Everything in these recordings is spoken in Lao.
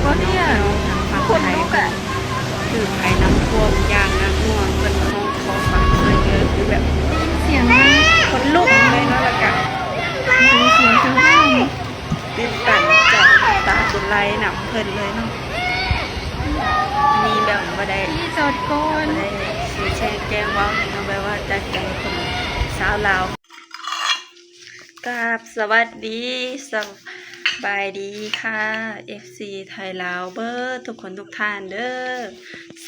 ບໍ່ເຊື່ອ ຄົນລຸກອະ ຖືກໄພນ້ຳຖ້ວມຢ່າງໜັກໜ່ວງ ເພິ່ນຮ້ອງຂໍຄວາມຊ່ວຍເຫຼືອ ຄືແບບ ໄດ້ຍິນສຽງ ຂົນລຸກເລີຍເນາະ ແລ້ວກະ ໄດ້ຍິນສຽງເຊິ່ງ ຕື່ນຕັນໃຈ ນ້ຳຕາຈົນໄຫຼນຳເພິ່ນເລີຍເນາະ. ອັນນີ້ແບບບໍ່ໄດ້ ທີ່ຈອດກ່ອນ ບໍ່ໄດ້ຊີ້ແຈງແຈ້ງເວົ້າຫຍັງເນາະ ແບບວ່າຈາກໃຈຄົນຊາວລາວ. ກາບສະຫວັດດີ ສະບາຍດີຄ່ະ ເອັຟຊີໄທລາວເບີດທຸກຄົນທຸກທ່ານເດີ.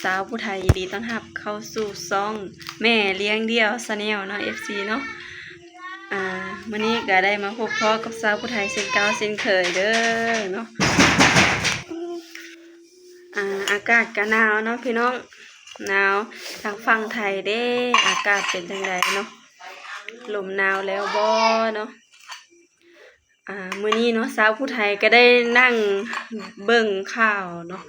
ຊາວຜູ້ໄທຍິນດີຕ້ອນຮັບເຂົ້າສູ່ຊ່ອງແມ່ລ້ຽງດ່ຽວ Channel ເນາະ ເອັຟຊີເນາະ. ອ່າ ມື້ນີ້ກະໄດ້ມາພົບພໍ້ກັບຊາວຜູ້ໄທເຊັ່ນເກົ່າເຊັ່ນເຄີຍເດີເນາະ. ອ່າ ອາກາດກະໜາວເນາະພີ່ນ້ອງ ໜາວ. ທາງຝັ່ງໄທເດ້ ອາກາດເປັນຈັ່ງໃດເນາະ ລົມໜາວແລ້ວບໍ່ເນາະ? ອ່າ ມື້ນີ້ເນາະ ຊາວຜູ້ໄທກະໄດ້ນັ່ງເບິ່ງຂ່າວເນາະ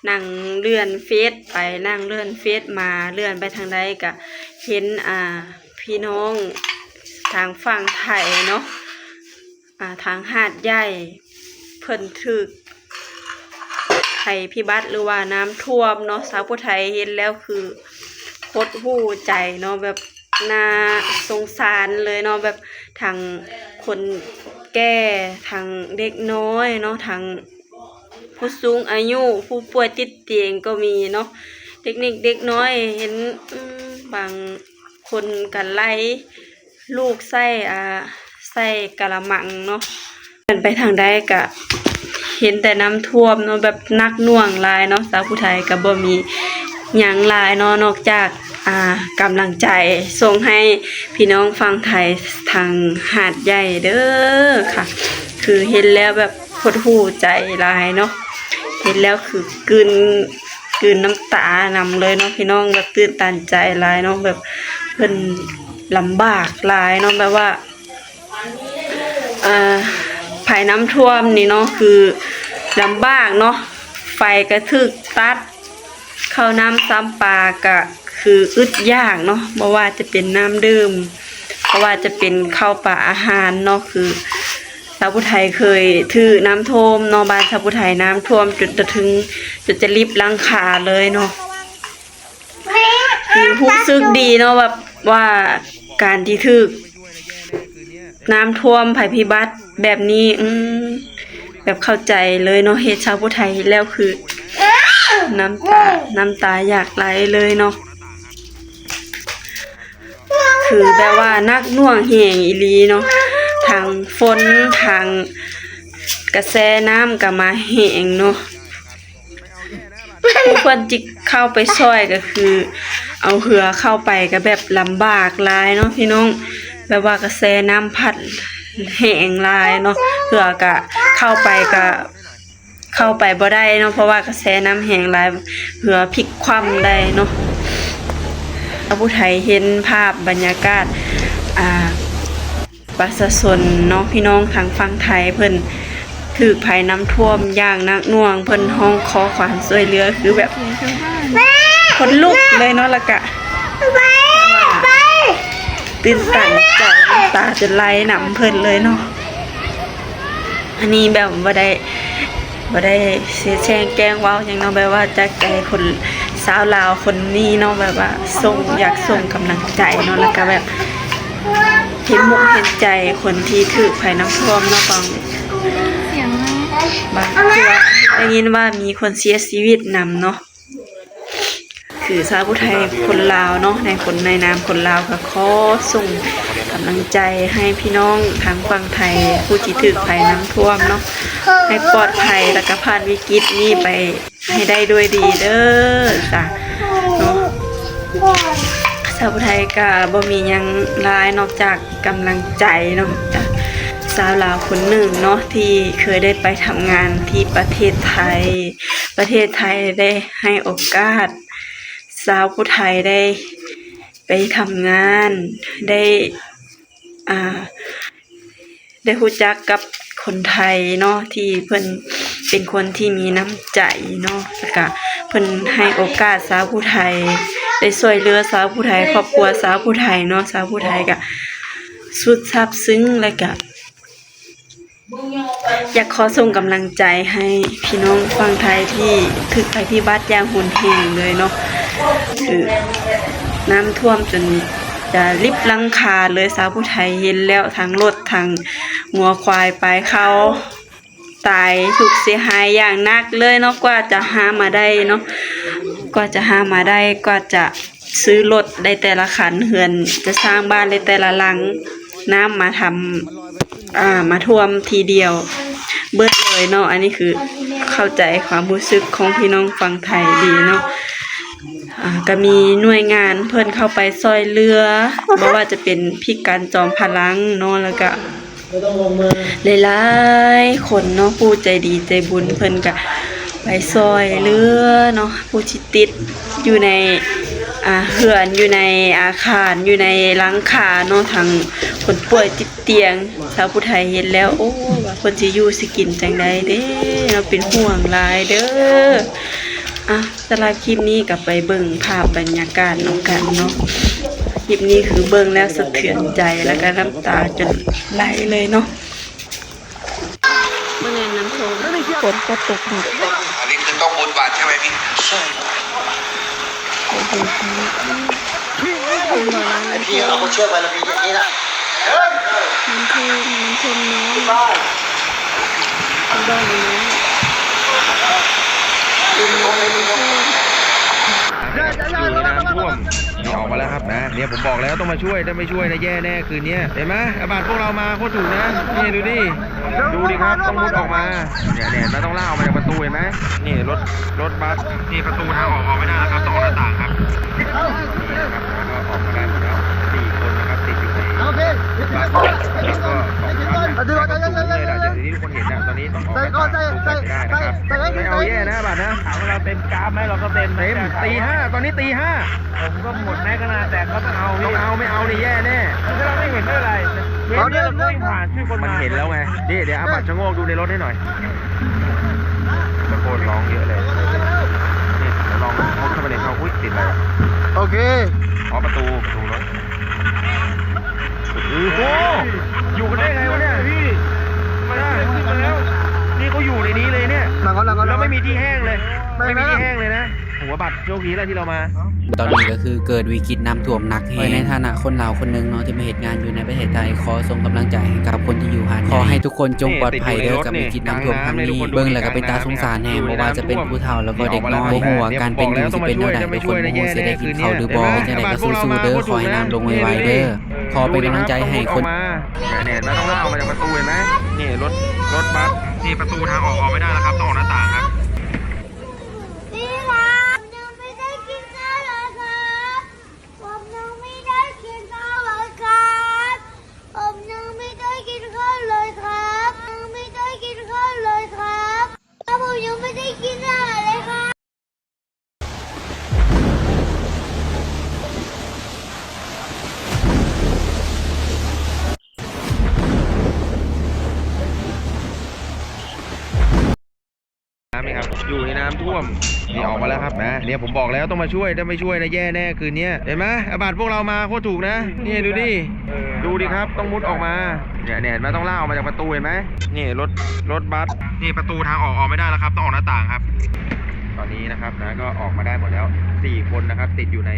ນັ່ງເລື່ອນເຟສໄປ ນັ່ງເລື່ອນເຟສມາ ເລື່ອນໄປທາງໃດກະເຫັນ ອ່າ ພີ່ນ້ອງທາງຝັ່ງໄທເນາະ ອ່າ ທາງຫາດໃຫຍ່ ເພິ່ນຖືກໄພພິບັດ ຫຼືວ່ານ້ຳຖ້ວມເນາະ. ຊາວຜູ້ໄທເຫັນແລ້ວຄືຫົດຫູ່ໃຈເນາະ ແບບໜ້າສົງສານເລີຍເນາະ ແບບທັງຄົນແກ່ ທັງເດັກນ້ອຍເນາະ ທັງຜູ້ສູງອາຍຸ ຜູ້ປ່ວຍຕິດຕຽງກໍມີເນາະ. ເດັກເລັກເດັກນ້ອຍເຫັນ ອືມ ບາງຄົນກະໄລ່ ລູກໃສ່ ອ່າ ໃສ່ກະລະມັງເນາະ ເດີນໄປທາງໃດກະເຫັນແຕ່ນ້ຳຖ້ວມເນາະ ແບບໜັກໜ່ວງຫຼາຍເນາະ. ຊາວຜູ້ໄທກະບໍ່ມີຫຍັງຫຼາຍເນາະ ນອກຈາກ ອ່າ ກຳລັງໃຈສົ່ງໃຫ້ພີ່ນ້ອງຝັ່ງໄທທາງຫາດໃຫຍ່ເດີຄ່ະ. ຄືເຫັນແລ້ວແບບຫົດຫູ່ໃຈຫຼາຍເນາະ ເຫັນແລ້ວຄືກືນ ກືນນ້ຳຕານຳເລີຍເນາະພີ່ນ້ອງ ແບບຕື່ນຕັນໃຈຫຼາຍເນາະ ແບບເພິ່ນລຳບາກຫຼາຍເນາະ ແບບວ່າ ອ່າ ໄພນ້ຳຖ້ວມນີ້ເນາະ ຄືລຳບາກເນາະ ໄຟກະຖືກຕັດ ເຂົ້ານ້ຳຊຳປາກະຄືອຶດຢາກເນາະ ບໍ່ວ່າຈະເປັນນ້ຳດື່ມ ບໍ່ວ່າຈະເປັນເຂົ້າປາອາຫານເນາະ ຄື ຊາວຜູ້ໄທເຄີຍຖືກນ້ຳຖ້ວມເນາະ ບ້ານຊາວຜູ້ໄທນ້ຳຖ້ວມຈົນຈະເຖິງ ຈົນຈະລິບຫຼັງຄາເລີຍເນາະ. ຄືຮູ້ສຶກດີເນາະ ແບບວ່າການທີ່ຖືກນ້ຳຖ້ວມໄພພິບັດແບບນີ້ ອືມ ແບບເຂົ້າໃຈເລີຍເນາະ ເຮັດຊາວຜູ້ໄທເຮັດແລ້ວຄືນ້ຳຕາ ນ້ຳຕາຢາກໄຫຼເລີຍເນາະ. ຄືແບບວ່າໜັກໜ່ວງແຮງອີ່ຫຼີເນາະ ທັງຝົນ ທັງກະແສນ້ຳກະມາແຮງເນາະ. ຜູ້ເພິ່ນຈິເຂົ້າໄປຊ່ອຍກະຄືເອົາເຮືອເຂົ້າໄປກະແບບລຳບາກຫຼາຍເນາະພີ່ນ້ອງ ແບບວ່າກະແສນ້ຳພັດແຮງຫຼາຍເນາະ ເຮືອກະເຂົ້າໄປກະ ເຂົ້າໄປບໍ່ໄດ້ເນາະ ເພາະວ່າກະແສນ້ຳແຮງຫຼາຍ ເຮືອພິກຄວ່ຳໄດ້ເນາະ. ເຮົາຜູ້ໄທເຫັນພາບບັນຍາກາດ ອ່າ ປະຊາຊົນເນາະ ພີ່ນ້ອງທາງຝັ່ງໄທເພິ່ນຖືກໄພນ້ຳຖ້ວມຢ່າງໜັກໜ່ວງ ເພິ່ນຮ້ອງຂໍຄວາມຊ່ວຍເຫຼືອ ຄືແບບ ແມ່ ຂົນລຸກເລີຍເນາະ ແລ້ວກະ ຕື່ນຕັນໃຈ ນ້ຳຕາຈະໄຫຼນຳເພິ່ນເລີຍເນາະ. ອັນນີ້ແບບບໍ່ໄດ້ ບໍ່ໄດ້ຊີ້ແຈງແກ້ງເວົ້າຫຍັງເນາະ ແບບວ່າຈາກໃຈຄົນ ຊາວລາວຄົນນີ້ເນາະ ແບບວ່າສົ່ງ ຢາກສົ່ງກຳລັງໃຈເນາະ ແລ້ວກະແບບເຫັນອົກເຫັນໃຈຄົນທີ່ຖືກໄພນ້ຳຖ້ວມເນາະ. ບາງ ບາງເທື່ອໄດ້ຍິນວ່າມີຄົນເສຍຊີວິດນຳເນາະ. ຄືຊາວຜູ້ໄທຄົນລາວເນາະ ໃນຄົນ ໃນນາມຄົນລາວກະຂໍສົ່ງກຳລັງໃຈໃຫ້ພີ່ນ້ອງທາງຝັ່ງໄທ ຜູ້ທີ່ຖືກໄພນ້ຳຖ້ວມເນາະ ໃຫ້ປອດໄພ ແລ້ວກະຜ່ານວິກິດນີ້ໄປໃຫ້ໄດ້ດ້ວຍດີເດີ ຈ້າເນາະ. ຊາວຜູ້ໄທກະບໍ່ມີຫຍັງຫຼາຍນອກຈາກກຳລັງໃຈເນາະ ຈາກຊາວລາວຄົນໜຶ່ງເນາະ ທີ່ເຄີຍໄດ້ໄປທຳງານທີ່ປະເທດໄທ. ປະເທດໄທໄດ້ໃຫ້ໂອກາດຊາວຜູ້ໄທໄດ້ໄປທຳງານ ໄດ້ ອ່າ ໄດ້ຮູ້ຈັກກັບຄົນໄທເນາະ ທີ່ເພິ່ນເປັນຄົນທີ່ມີນ້ຳໃຈເນາະ ແລ້ວກະເພິ່ນໃຫ້ໂອກາດຊາວຜູ້ໄທ ໄດ້ຊ່ວຍເຫຼືອຊາວຜູ້ໄທ ຄອບຄົວຊາວຜູ້ໄທເນາະ. ຊາວຜູ້ໄທກະສຸດຊາບຊຶ້ງ ແລ້ວກະ ຢາກຂໍສົ່ງກຳລັງໃຈໃຫ້ພີ່ນ້ອງຝັ່ງໄທທີ່ຖືກໄພພິບັດຢ່າງຮຸນແຮງເລີຍເນາະ ຄືນ້ຳຖ້ວມຈົນຈະລິບຫຼັງຄາເລີຍ. ຊາວຜູ້ໄທເຫັນແລ້ວ ທັງລົດ ທັງງົວຄວາຍ ປາຍເຂົ້າ ຕາຍ ທຸກເສຍຫາຍຢ່າງໜັກເລີຍເນາະ ກວ່າຈະຫາມາໄດ້ເນາະ ກວ່າຈະຫາມາໄດ້ ກວ່າຈະຊື້ລົດໄດ້ແຕ່ລະຄັນ ເຮືອນຈະສ້າງບ້ານໄດ້ແຕ່ລະຫຼັງ ນ້ຳມາທຳ ອ່າ ມາຖ້ວມທີດຽວເບິດເລີຍເນາະ. ອັນນີ້ຄືເຂົ້າໃຈຄວາມຮູ້ສຶກຂອງພີ່ນ້ອງຝັ່ງໄທດີເນາະ. ອ່າ ກະມີໜ່ວຍງານເພິ່ນເຂົ້າໄປຊ່ອຍເຫຼືອ ບໍ່ວ່າຈະເປັນພິການຈອມພະລັງເນາະ ແລ້ວກະ ຫຼາຍໆຄົນເນາະ ຜູ້ໃຈດີໃຈບຸນເພິ່ນກະໄປຊ່ອຍເຫຼືອເນາະ ຜູ້ທີ່ຕິດຢູ່ໃນ ອ່າ ເຮືອນ ຢູ່ໃນອາຄານ ຢູ່ໃນຫຼັງຄາເນາະ ທັງຄົນປ່ວຍຕິດຕຽງ. ຊາວຜູ້ໄທເຫັນແລ້ວ ໂອ້ ວ່າເພິ່ນຊິຢູ່ຊິກິນຈັ່ງໃດເດ້ເນາະ ເປັນຫ່ວງຫຼາຍເດີ. ອ່ະ ສຳລັບຄລິບນີ້ກໍໄປເບິ່ງພາບບັນຍາກາດນຳກັນເນາະ. ຄລິບນີ້ຄືເບິ່ງແລ້ວສະເທືອນໃຈ ແລ້ວກໍນ້ຳຕາຈົນໄຫຼເລີຍເນາະ. ເບິ່ງແນ່ນ້ຳໂທ ຝົນກໍຕົກໜັກ. ອັນນີ້ຄືຕ້ອງບົນບານໃຊ່ໄໝພີ່? ໃຊ່. ໂອ້ໂຫ ພີ່ ເອົາເຊືອກໄປແລ້ວພີ່ ຢ່າງນີ້ນະ. ນ້ຳຖ້ວມ ນ້ຳຖ້ວມນ້ອຍ ບ້ານນ້ອຍ ນ້ຳຖ້ວມ. ນີ້ອອກມາແລ້ວຄັບນະ ເນຍ ຜົມບອກແລ້ວຕ້ອງມາຊ່ວຍ ຖ້າໄມ່ຊ່ວຍນະແຍ່ແນ່ຄືນເນຍ. ເຫັນໄໝ ອາບັດພວກເຮົາມາໂຄດຖືກນະ ນີ້ດູດິ ດູດິຄັບ ຕ້ອງມຸດອອກມາ. ເນຍ ເຫັນໄໝ ຕ້ອງລາກອອກມາຈາກປະຕູ ເຫັນໄໝ? ນີ້ລົດ ລົດບັສ ນີ້ປະຕູທາງອອກ ອອກໄມ່ໄດ້ແລ້ວຄັບ ຕ້ອງອອກໜ້າຕ່າງຄັບ. ນີ້ນະຄັບ ກໍອອກມາໄດ້ໝົດແລ້ວ ສີ່ຄົນນະຄັບ ຕິດຢູ່ໃນບັສ ແລ້ວກໍສອງຄັນ ແລ້ວກໍສູງເລີຍລະ ຢ່າງທີ່ທຸກຄົນເຫັນນະ. ຕອນນີ້ຕ້ອງອອກໜ້າຕ່າງ ປະຕູເປີດໄມ່ໄດ້ນະຄັບ. ໄມ່ເອົາແຍ່ນະບັດນະ. ຖາມວ່າເຮົາເຕັມກຣາຟໄໝ? ເຮົາກໍເຕັມ ເຕັມ ນະ ແຕ່ ຕີຫ້າ ຕອນນີ້ຕີຫ້າ ຜົມກໍໝົດແມັກແລ້ວນະ ແຕ່ກໍຕ້ອງເອົາ ຕ້ອງເອົາ ໄມ່ເອົານີ້ແຍ່ແນ່. ຄືຖ້າເຮົາໄມ່ເຫັນໄມ່ເປັນໄລ ເຫັນແລ້ວກໍວິ່ງຜ່ານ ຄືຄົນ ມັນເຫັນແລ້ວໄງ. ນີ້ ດຽວອາບັດຊະໂງກດູໃນລົດໃຫ້ໜ່ອຍ. ຕະໂກນຮ້ອງເຍອະເລີຍ. ນີ້ ດຽວລອງມຸດເຂົ້າໄປໃນຊ່ອງ. ອຸ້ຍ ຕິດໄລວະ? ໂອເຄ. ອໍ ປະຕູ ປະຕູລົດ. ໂອ້ໂຫ ຢູ່ກັນໄດ້ໄງວະເນຍ? ນີ້ເຂົາຢູ່ໃນນີ້ເລີຍເນຍ ແລ້ວໄມ່ມີທີ່ແຫ້ງເລີຍ ໄມ່ມີທີ່ແຫ້ງເລີຍນະ. ໂຫ ອາບັດ ໂຊກດີແລ້ວທີ່ເຮົາມາ. ຕອນນີ້ກໍຄືເກີດວິກິດນ້ຳຖ້ວມໜັກແຮງ. ຂ້ອຍໃນຖານະຄົນລາວຄົນໜຶ່ງເນາະ ທີ່ມາເຮັດງານຢູ່ໃນປະເທດໄທ ຂໍສົ່ງກຳລັງໃຈໃຫ້ກັບຄົນທີ່ຢູ່ຫັ້ນ. ຂໍໃຫ້ທຸກຄົນຈົ່ງປອດໄພເດີ ກັບວິກິດນ້ຳຖ້ວມຄັ້ງນີ້. ເບິ່ງແລ້ວກໍເປັນຕາສົງສານແຮງ ບໍ່ວ່າຈະເປັນຜູ້ເຖົ້າ ແລ້ວກໍເດັກນ້ອຍ ບໍ່ຮູ້ວ່າການເປັນຢູ່ຊິເປັນແນວໃດ. ທຸກຄົນບໍ່ຮູ້ຊິໄດ້ກິນເຂົ້າຫຼືບໍ່. ເປັນຈັ່ງໃດກໍສູ້ໆເດີ ຂໍໃຫ້ນ້ຳລົງໄວໆເດີ. ຂໍເປັນກຳລັງໃຈໃຫ້ຄົນ ແນ່ນະ ຕ້ອງລາກອອກມາຈາກປະຕູ ເຫັນໄໝ? ນີ້ລົດ ລົດບັສ ນີ້ປະຕູທາງອອກ ອອກໄມ່ໄດ້ແລ້ວຄັບ ຕ້ອງອອກໜ້າຕ່າງຄັບ. พี่ครับ ผมยังไม่ได้กินข้าวเลยครับ ผมยังไม่ได้กินข้าวเลยครับ ผมยังไม่ได้กินข้าวเลยครับ ยังไม่ได้กินข้าวเลยครับ แล้วผมยังไม่ได้กินอาหารเลยครับ. ນ້ຳນີ້ຄັບ ຢູ່ໃນນ້ຳຖ້ວມ. ນີ້ອອກມາແລ້ວຄັບນະ ເນຍ ຜົມບອກແລ້ວຕ້ອງມາຊ່ວຍ ຖ້າໄມ່ຊ່ວຍນະແຍ່ແນ່ຄືນເນຍ. ເຫັນໄໝ ອາບັດພວກເຮົາມາໂຄດຖືກນະ. ນີ້ດູດິ ເອີ ດູດິຄັບ ຕ້ອງມຸດອອກມາ. ເນຍ ເຫັນໄໝ ຕ້ອງລາກອອກມາຈາກປະຕູ ເຫັນໄໝ? ນີ້ລົດ ລົດບັສ ນີ້ປະຕູທາງອອກ ອອກໄມ່ໄດ້ແລ້ວຄັບ ຕ້ອງອອກໜ້າຕ່າງຄັບ. ຕອນນີ້ນະຄັບນະ ກໍອອກມາໄດ້ໝົດແລ້ວ ສີ່ຄົນນະຄັບ ຕິດຢູ່ໃນ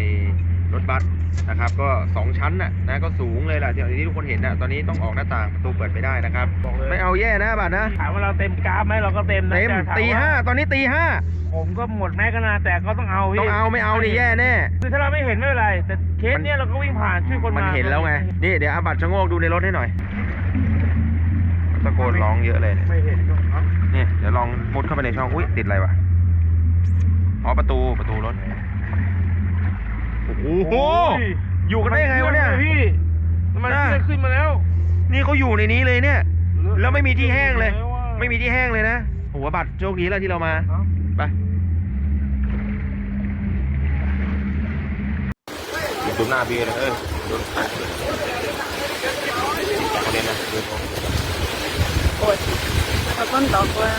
ລົດບັສນະຄັບ ກໍສອງຊັ້ນນະນະ ກໍສູງເລີຍລະ ທີ່ ທີ່ທຸກຄົນເຫັນນະ. ຕອນນີ້ຕ້ອງອອກໜ້າຕ່າງ ປະຕູເປີດໄປໄດ້ນະຄັບ. ໄມ່ເອົາແຍ່ນະ ບາດນະ. ຖາມວ່າເຮົາເຕັມກຣາຟໄໝ? ເຮົາກໍເຕັມນະ ເຕັມ ແຕ່ຖາມວ່າ ຕີຫ້າ ຕອນນີ້ຕີຫ້າ ຜົມກໍໝົດແມັກແລ້ວນະ ແຕ່ກໍຕ້ອງເອົາ ຕ້ອງເອົາ ໄມ່ເອົານີ້ແຍ່ແນ່. ຄືຖ້າເຮົາໄມ່ເຫັນໄມ່ເປັນໄລ ແຕ່ເຄສເນຍ ມັນ ເຮົາກໍວິ່ງຜ່ານ ຄືຄົນ ມັນເຫັນແລ້ວໄງ. ນີ້ ດຽວອາບັດຊະໂງກດູໃນລົດໃຫ້ໜ່ອຍ. ຕະໂກນຮ້ອງເຍອະເລີຍ ໄມ່ເຫັນ. ນີ້ ດຽວລອງມຸດເຂົ້າໄປໃນຊ່ອງ. ອຸ້ຍ ຕິດໄລວະ? ອໍ ປະຕູ ປະຕູລົດ. ໂອ້ໂຫ ໂອ້ຍ ຢູ່ກັນໄດ້ໄງວະເນຍ? ໂອ້ຍ ພີ່ ມັນ ນະ ຂຶ້ນມາແລ້ວ ນີ້ເຂົາຢູ່ໃນນີ້ເລີຍເນຍ ແລ້ວໄມ່ມີທີ່ແຫ້ງເລີຍ ແລ້ວອະ ໄມ່ມີທີ່ແຫ້ງເລີຍນະ. ໂອ້ ອາບັດ ໂຊກດີແລ້ວທີ່ເຮົາມາ. ເອີ ໄປ ຢູ່ຕົງໜ້າພີ່ນະ ເອີ ໂດນ ໂອ້ຍ ເຂົາຝົນຕົກວ່າ.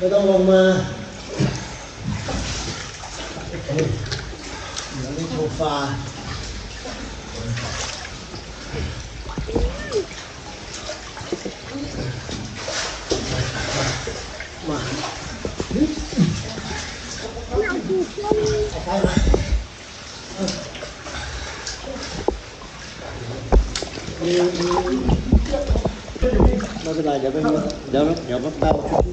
ບໍ່ຕ້ອງລົງມາ ນີ້ ດຽວນີ້ໂຊຟາ ມາ ມາ ມາ ເອົາໄປ ມາ. ບໍ່ເປັນໄລ ດຽວ ດຽວ ດຽວ ດຽວມາເປົ່າ. ດຽວແປັບ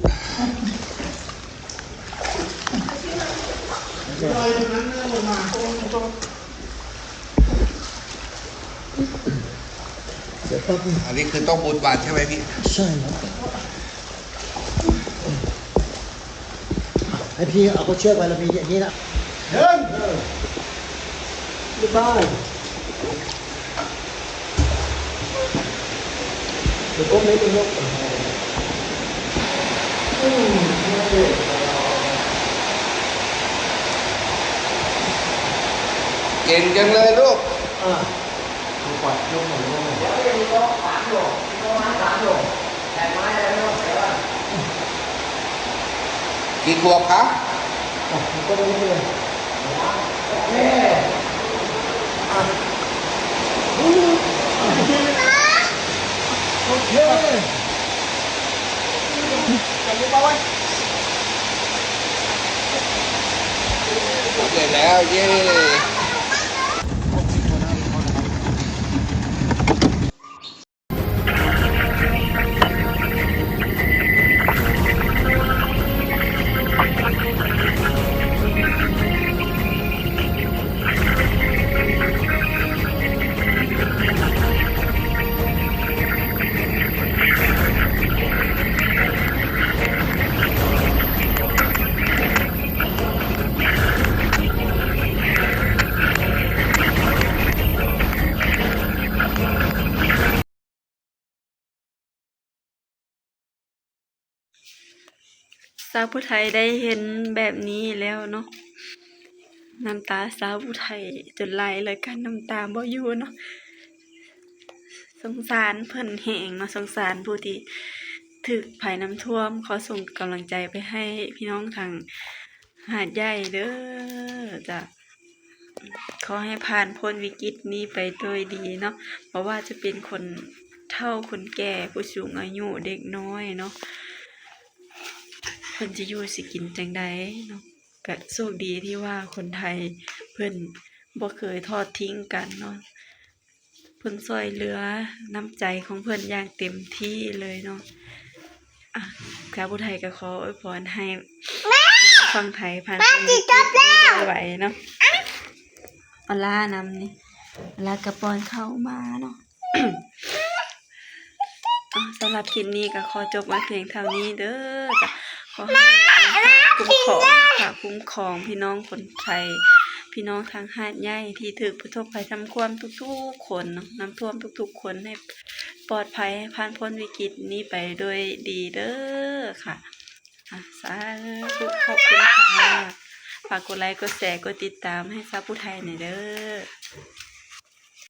ໜຶ່ງ ອັນນີ້ຄືຕ້ອງບຸດບາດໃຊ່ໄໝພີ່? ໃຊ່ແລ້ວ. ໃຫ້ພີ່ເອົາເຊືອກໄປ ແລ້ວມີອັນນີ້ລະ ເດີນ ເອີ ບາຍບາຍ ດຽວກົມໃຫ້ເບິ່ງລູກ ອືມ ເກັ່ງຈັງເລີຍລູກ ອ່າ ກ່ຽວກັບສາມໂລ ມີປະມານສາມໂລ ແຕ່ໄມ້ແລ້ວເນາະ ແຕ່ວ່າ ກີ່ຂວບຄະ? ອ່ະ ມັນກໍໄດ້ເລື້ອຍໆ ໂອເຄ ອ່ະ ໂອເຄ ຈັບມືປະໄວ້ ສຳເລັດແລ້ວ ເຢ້. ສາວຜູ້ໄທໄດ້ເຫັນແບບນີ້ແລ້ວເນາະ ນ້ຳຕາສາວຜູ້ໄທຈົນໄຫຼ ແລະ ກັ້ນນ້ຳຕາບໍ່ຢູ່ເນາະ. ສົງສານເພິ່ນແຮງເນາະ ສົງສານຜູ້ທີ່ຖືກໄພນ້ຳຖ້ວມ. ຂໍສົ່ງກຳລັງໃຈໄປໃຫ້ພີ່ນ້ອງທາງຫາດໃຫຍ່ເດີ ຈະ ຂໍໃຫ້ຜ່ານພົ້ນວິກິດນີ້ໄປໂດຍດີເນາະ ບໍ່ວ່າຈະເປັນຄົນເຖົ້າຄົນແກ່ ຜູ້ສູງອາຍຸ ເດັກນ້ອຍເນາະ ເພິ່ນຈະຢູ່ຊິກິນຈັ່ງໃດເນາະ. ກະໂຊກດີທີ່ວ່າຄົນໄທເພິ່ນບໍ່ເຄີຍທອດຖິ້ມກັນເນາະ. ເພິ່ນຊ່ວຍເຫຼືອ ນ້ຳໃຈຂອງເພິ່ນຢ່າງເຕັມທີ່ເລີຍເນາະ. ອາ ຊາວຜູ້ໄທກໍຂໍອວຍພອນໃຫ້ຝັ່ງໄທຜ່ານພົ້ນວິກິດນີ້ໄວໆເນາະ. ອາລານຳນີ້ ອາລາກໍປ້ອນເຂົ້າມາເນາະ. ອາ ສຳລັບຄລິບນີ້ກໍຂໍຈົບໄວ້ພຽງເທົ່ານີ້ເດີ. ກໍຂໍໃຫ້ ອາ ພະຄຸ້ມຄອງ ພະຄຸ້ມຄອງພີ່ນ້ອງຄົນໄທ ພີ່ນ້ອງທາງຫາດໃຫຍ່ທີ່ຖືກປະສົບໄພນ້ຳຖ້ວມທຸກໆຄົນເນາະ ນ້ຳຖ້ວມທຸກໆຄົນ ໃຫ້ປອດໄພ ໃຫ້ຜ່ານພົ້ນວິກິດນີ້ໄປໂດຍດີເດີຄ່ະ. ອາ ສາທຸ ຂອບຄຸນຄ່ະ. ຝາກກົດໄລ ກົດແຊ ກົດຕິດຕາມໃຫ້ຊາວຜູ້ໄທແດ່ເດີ.